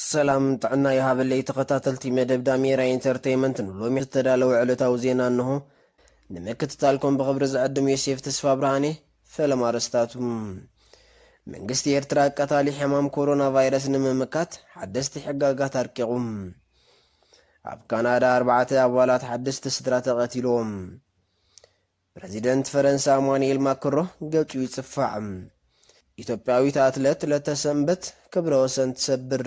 ሰላም ጥዕና ይሃበለይ ተኸታተልቲ መደብ ዳሜራ ኢንተርቴይመንት፣ ንሎሚ ዝተዳለወ ዕለታዊ ዜና እንሆ። ንምክትታልኩም ብኽብሪ ዝዕድም ዮሴፍ ተስፋ ብርሃኔ። ፈለማ ኣርእስታቱ። መንግስቲ ኤርትራ ቀታሊ ሕማም ኮሮና ቫይረስ ንምምካት ሓደስቲ ሕጋጋት ኣርቂቑ። ኣብ ካናዳ ኣርባዕተ ኣባላት ሓደስቲ ስድራ ተቐቲሎም። ፕረዚደንት ፈረንሳ ኣማኑኤል ማክሮ ገጹ ይጽፋዕ። ኢትዮጵያዊት ኣትለት ለተሰንበት ክብረ ወሰን ትሰብር።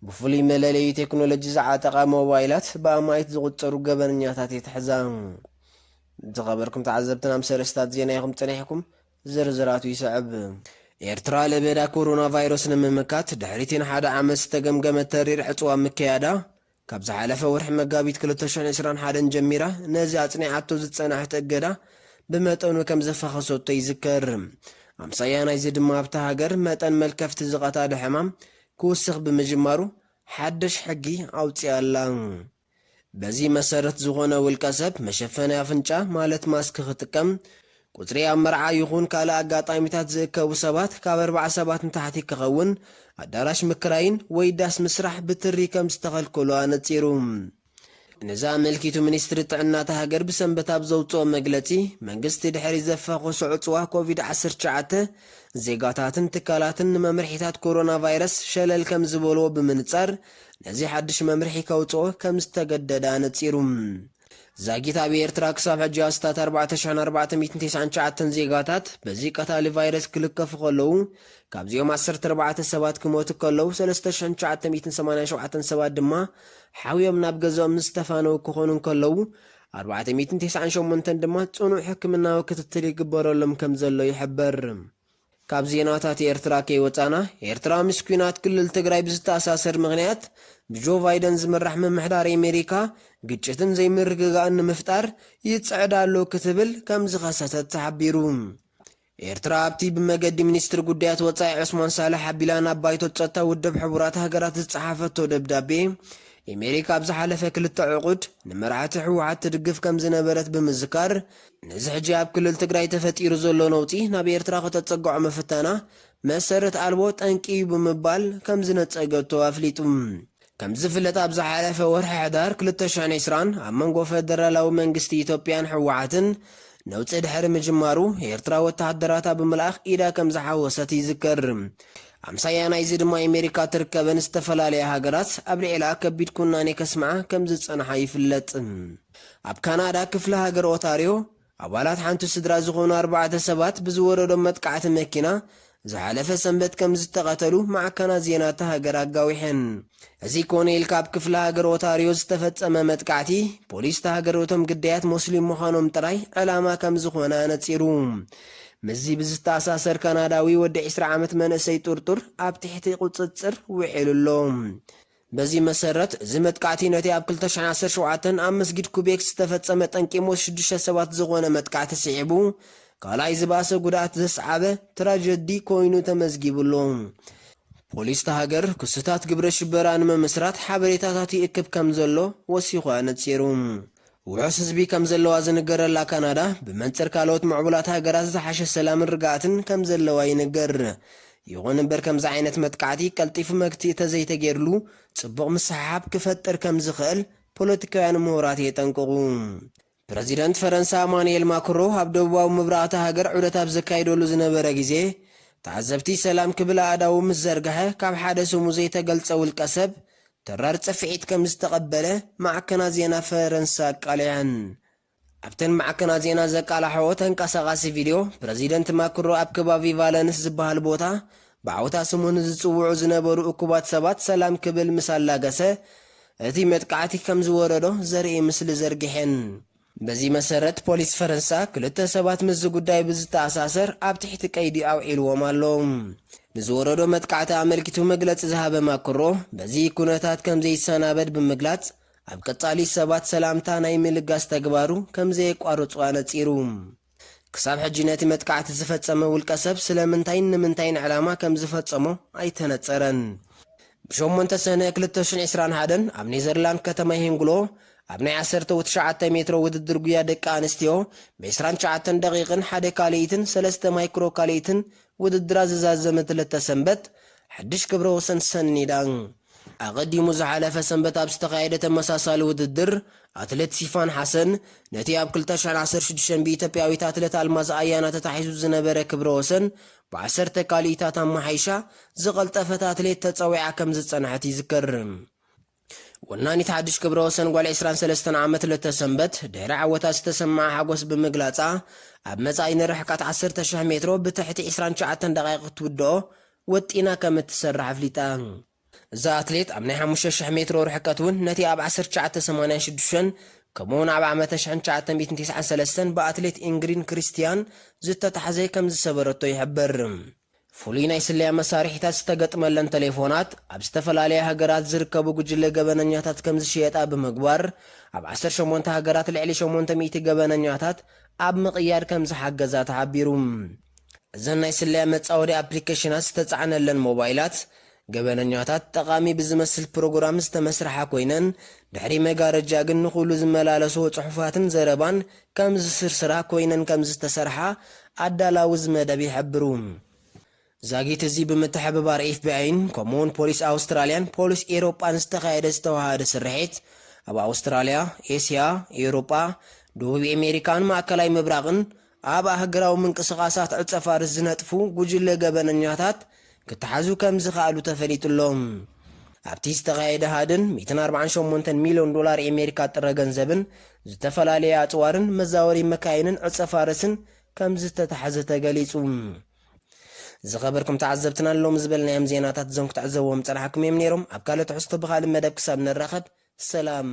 ብፍሉይ መለለዪ ቴክኖሎጂ ዝዓጠቓ ሞባይላት ብኣማኢት ዝቑጸሩ ገበነኛታት ይትሕዛ። ዝኸበርኩም ተዓዘብትና፣ ምስ ኣርእስታት ዜና ኢኹም ጸኒሕኩም። ዝርዝራቱ ይስዕብ። ኤርትራ ለበዳ ኮሮና ቫይረስ ንምምካት ድሕሪቲ ንሓደ ዓመት ዝተገምገመ ተሪር ዕጽዋ ምክያዳ፣ ካብ ዝሓለፈ ወርሒ መጋቢት ክልተ ሽሕን ዕስራን ሓደን ጀሚራ ነዚ ኣጽኒዓቶ ዝጸናሕት እገዳ ብመጠኑ ከም ዘፋኸሰቶ ይዝከር። ኣምሳያ ናይዚ ድማ ኣብታ ሃገር መጠን መልከፍቲ ዝቐታደ ሕማም ክውስኽ ብምጅማሩ ሓድሽ ሕጊ ኣውጺኣ ኣላ። በዚ መሰረት ዝኾነ ውልቀ ሰብ መሸፈኒ ኣፍንጫ ማለት ማስክ ክጥቀም፣ ቁጽሪ ኣብ መርዓ ይኹን ካልእ ኣጋጣሚታት ዝእከቡ ሰባት ካብ ኣርባዓ ሰባት ንታሕቲ ክኸውን፣ ኣዳራሽ ምክራይን ወይ ዳስ ምስራሕ ብትሪ ከም ዝተኸልከሉ ኣነጺሩ። ነዚ ኣመልኪቱ ሚኒስትሪ ጥዕና እታ ሃገር ብሰንበት ኣብ ዘውጽኦ መግለጺ፣ መንግስቲ ድሕሪ ዘፋኾሶ ዕጽዋ ኮቪድ ዓሰርተ ትሽዓተ ዜጋታትን ትካላትን ንመምርሒታት ኮሮና ቫይረስ ሸለል ከም ዝበልዎ ብምንጻር፣ ነዚ ሓድሽ መምርሒ ከውጽኦ ከም ዝተገደደ ኣነጺሩ። ዛጊት ኣብ ኤርትራ ክሳብ ሕጂ ኣስታት ኣርባዕተ ሽሕን ኣርባዕተ ሚእትን ተስዓን ትሽዓተን ዜጋታት በዚ ቀታሊ ቫይረስ ክልከፉ ከለዉ፣ ካብዚኦም ዓሰርተ ኣርባዕተ ሰባት ክሞቱ ከለዉ፣ ሰለስተ ሽሕን ትሽዓተ ሚእትን ሰማንያን ሸውዓተን ሰባት ድማ ሓውዮም ናብ ገዝኦም ዝተፋነዉ ክኾኑ እንከለዉ፣ ኣርባዕተ ሚእትን ተስዓን ሸሞንተን ድማ ጽኑዕ ሕክምናዊ ክትትል ይግበረሎም ከም ዘሎ ይሕበር። ካብ ዜናታት ኤርትራ ከይወጻና፣ ኤርትራ ምስ ኲናት ክልል ትግራይ ብዝተኣሳሰር ምኽንያት፣ ብጆ ባይደን ዝምራሕ ምምሕዳር ኣሜሪካ ግጭትን ዘይምርግጋእን ንምፍጣር ይጽዕድ ኣሎ ክትብል ከም ዝኸሰተት ተሓቢሩ። ኤርትራ ኣብቲ ብመገዲ ሚኒስትሪ ጉዳያት ወጻኢ ዑስማን ሳልሕ ኣቢላ ናብ ባይቶ ጸጥታ ውድብ ሕቡራት ሃገራት ዝጸሓፈቶ ደብዳቤ፣ ኣሜሪካ ኣብ ዝሓለፈ ክልተ ዕቑድ ንመራሕቲ ህወሓት ትድግፍ ከም ዝነበረት ብምዝካር፣ ነዚ ሕጂ ኣብ ክልል ትግራይ ተፈጢሩ ዘሎ ነውጺ ናብ ኤርትራ ከተጸግዖ ምፍታና መሰረት ኣልቦ ጠንቂ እዩ ብምባል ከም ዝነጸገቶ ኣፍሊጡ። ከም ዝፍለጥ፣ ኣብ ዝሓለፈ ወርሒ ሕዳር ክልተ ሽሕን ዕስራን ኣብ መንጎ ፈደራላዊ መንግስቲ ኢትዮጵያን ህወሓትን ነውጺ ድሕሪ ምጅማሩ፣ ኤርትራ ወተሃደራታ ብምልኣኽ ኢዳ ከም ዝሓወሰት ይዝከር። ኣምሳያ ናይዚ ድማ ኣሜሪካ ትርከበን ዝተፈላለያ ሃገራት ኣብ ልዕሊኣ ከቢድ ኩናኔ ከስምዓ ከም ዝጸንሓ ይፍለጥ። ኣብ ካናዳ ክፍለ ሃገር ኦታርዮ፣ ኣባላት ሓንቲ ስድራ ዝኾኑ ኣርባዕተ ሰባት ብዝወረዶም መጥቃዕቲ መኪና ዝሓለፈ ሰንበት ከም ዝተቐተሉ ማዕከናት ዜና እታ ሃገር ኣጋዊሐን። እዚ ኮነ ኢልካ ኣብ ክፍለ ሃገር ኦታርዮ ዝተፈጸመ መጥቃዕቲ፣ ፖሊስ እታ ሃገር እቶም ግዳያት ሞስሊም ምዃኖም ጥራይ ዕላማ ከም ዝኾነ ኣነጺሩ። ምስዚ ብዝተኣሳሰር፣ ካናዳዊ ወዲ ዕስራ ዓመት መንእሰይ ጥርጡር ኣብ ትሕቲ ቁጽጽር ውዒሉ ኣሎ። በዚ መሰረት፣ እዚ መጥቃዕቲ ነቲ ኣብ ክልተ ሽሕን ዓሰርተ ሸውዓተን ኣብ መስጊድ ኩቤክ ዝተፈጸመ ጠንቂ ሞት ሽዱሽተ ሰባት ዝኾነ መጥቃዕቲ ስዒቡ፣ ካልኣይ ዝበኣሰ ጉድኣት ዘስዓበ ትራጀዲ ኮይኑ ተመዝጊቡ ኣሎ። ፖሊስ እታ ሃገር ክስታት ግብረ ሽበራ ንምምስራት ሓበሬታታት ይእክብ ከም ዘሎ ወሲኹ ኣነጺሩ። ውሑስ ህዝቢ ከም ዘለዋ ዝንገረላ ካናዳ፣ ብመንጽር ካልኦት ምዕቡላት ሃገራት ዝሓሸ ሰላምን ርግኣትን ከም ዘለዋ ይንገር። ይኹን እምበር፣ ከምዚ ዓይነት መጥቃዕቲ ቀልጢፉ መግትኢ ተዘይተገይርሉ፣ ጽቡቕ ምስሕሓብ ክፈጥር ከም ዝኽእል ፖለቲካውያን ምሁራት የጠንቅቑ። ፕረዚደንት ፈረንሳ ኣማኑኤል ማክሮ ኣብ ደቡባዊ ምብራቕ እታ ሃገር ዑደት ኣብ ዘካይደሉ ዝነበረ ግዜ፣ ተዓዘብቲ ሰላም ክብል ኣእዳዉ ምስ ዘርግሐ፣ ካብ ሓደ ስሙ ዘይተገልጸ ውልቀ ሰብ ተራር ጽፍዒት ከም ዝተቐበለ ማዕከናት ዜና ፈረንሳ ኣቃሊዐን። ኣብተን ማዕከናት ዜና ዘቃላሕኦ ተንቀሳቓሲ ቪድዮ፣ ፕረዚደንት ማክሮ ኣብ ከባቢ ቫለንስ ዝበሃል ቦታ ብዓውታ ስሙ ንዝጽውዑ ዝነበሩ እኩባት ሰባት ሰላም ክብል ምስ ኣላገሰ፣ እቲ መጥቃዕቲ ከም ዝወረዶ ዘርኢ ምስሊ ዘርጊሐን። በዚ መሰረት፣ ፖሊስ ፈረንሳ ክልተ ሰባት ምስዚ ጉዳይ ብዝተኣሳሰር ኣብ ትሕቲ ቀይዲ ኣውዒልዎም ኣሎ። ንዝወረዶ መጥቃዕቲ ኣመልኪቱ መግለጺ ዝሃበ ማክሮ፣ በዚ ኩነታት ከም ዘይሰናበድ ብምግላጽ፣ ኣብ ቀጻሊ ሰባት ሰላምታ ናይ ምልጋስ ተግባሩ ከም ዘየቋርጾ ኣነጺሩ። ክሳብ ሕጂ ነቲ መጥቃዕቲ ዝፈጸመ ውልቀ ሰብ ስለምንታይን ንምንታይን ዕላማ ከም ዝፈጸሞ ኣይተነጸረን። ብሸሞንተ ሰነ ክልተ ሽሕን ዕስራን ሓደን ኣብ ኔዘርላንድ ከተማ ሄንግሎ ኣብ ናይ ዓሰርተ ወትሽዓተ ሜትሮ ውድድር ጉያ ደቂ ኣንስትዮ ብዕስራን ትሽዓተን ደቂቕን ሓደ ካልኢትን ሰለስተ ማይክሮ ካልኢትን ውድድራ ዝዛዘመት ዕለተ ሰንበት፣ ሓድሽ ክብረ ወሰን ሰኒዳ። ኣቐዲሙ ዝሓለፈ ሰንበት ኣብ ዝተኻየደ ተመሳሳሊ ውድድር፣ ኣትሌት ሲፋን ሓሰን ነቲ ኣብ ክልተ ሽሕን ዓሰርተ ሽዱሽተን ብኢትዮጵያዊት ኣትሌት ኣልማዝ ኣያና ተታሒዙ ዝነበረ ክብረ ወሰን ብዓሰርተ ካልኢታት ኣመሓይሻ፣ ዝቐልጠፈት ኣትሌት ተጸዊዓ ከም ዝጸንሐት ይዝከር። ወናኒት ሓድሽ ክብረ ወሰን ጓል ዕስራን ሰለስተን ዓመት ለተሰንበት፣ ድሕሪ ዓወታ ዝተሰምዓ ሓጎስ ብምግላጻ፣ ኣብ መጻኢ ንርሕቀት ዓሰርተ ሽሕ ሜትሮ ብትሕቲ ዕስራን ትሽዓተን ደቓይቕ ክትውድኦ ወጢና ከም እትሰርሕ ኣፍሊጣ። እዛ ኣትሌት ኣብ ናይ ሓሙሽተ ሽሕ ሜትሮ ርሕቀት እውን ነቲ ኣብ ዓሰርተ ትሽዓተ ሰማንያን ሽዱሽተን ከምኡውን ኣብ ዓመተ ሽሕን ትሽዓተ ሚእትን ተስዓን ሰለስተን ብኣትሌት ኢንግሪን ክሪስቲያን ዝተታሕዘ ከም ዝሰበረቶ ይሕበር። ፍሉይ ናይ ስለያ መሳርሒታት ዝተገጥመለን ቴሌፎናት ኣብ ዝተፈላለያ ሃገራት ዝርከቡ ጉጅለ ገበነኛታት ከም ዝሽየጣ ብምግባር፣ ኣብ ዓሰርተ ሸሞንተ ሃገራት ልዕሊ ሸሞንተ ሚእቲ ገበነኛታት ኣብ ምቕያድ ከም ዝሓገዛ ተሓቢሩ። እዘን ናይ ስለያ መጻወዲ ኣፕሊኬሽናት ዝተጻዕነለን ሞባይላት፣ ገበነኛታት ጠቓሚ ብዝመስል ፕሮግራም ዝተመስርሓ ኮይነን፣ ድሕሪ መጋረጃ ግን ንኹሉ ዝመላለስዎ ጽሑፋትን ዘረባን ከም ዝስርስራ ኮይነን ከም ዝተሰርሓ ኣዳላዊ እዚ መደብ ይሕብሩ። ዛጊት እዚ ብምትሕብባር ኤፍቢኣይን ከምኡውን ፖሊስ ኣውስትራልያን ፖሊስ ኤሮጳን ዝተኻየደ ዝተዋሃደ ስርሒት፣ ኣብ ኣውስትራልያ፣ ኤስያ፣ ኤውሮጳ፣ ደቡብ ኣሜሪካን ማእከላይ ምብራቕን ኣብ ኣህጉራዊ ምንቅስቓሳት ዕጸ ፋርስ ዝነጥፉ ጉጅለ ገበነኛታት ክተሓዙ ከም ዝኸኣሉ ተፈሊጡ ኣሎ። ኣብቲ ዝተኻየደ ሃድን ሚእትን ኣርባዓን ሸሞንተን ሚልዮን ዶላር ኣሜሪካ ጥረ ገንዘብን ዝተፈላለየ ኣጽዋርን መዛወሪ መካይንን ዕጸ ፋርስን ከም ዝተታሕዘ ተገሊጹ። ዝኸበርኩም ተዓዘብትና፣ ሎም ዝበልናዮም ዜናታት እዞም ክትዕዘብዎም ጸናሕኩም እዮም ነይሮም። ኣብ ካልእ ትሕዝቶ ብኻልእ መደብ ክሳብ ንራኸብ፣ ሰላም።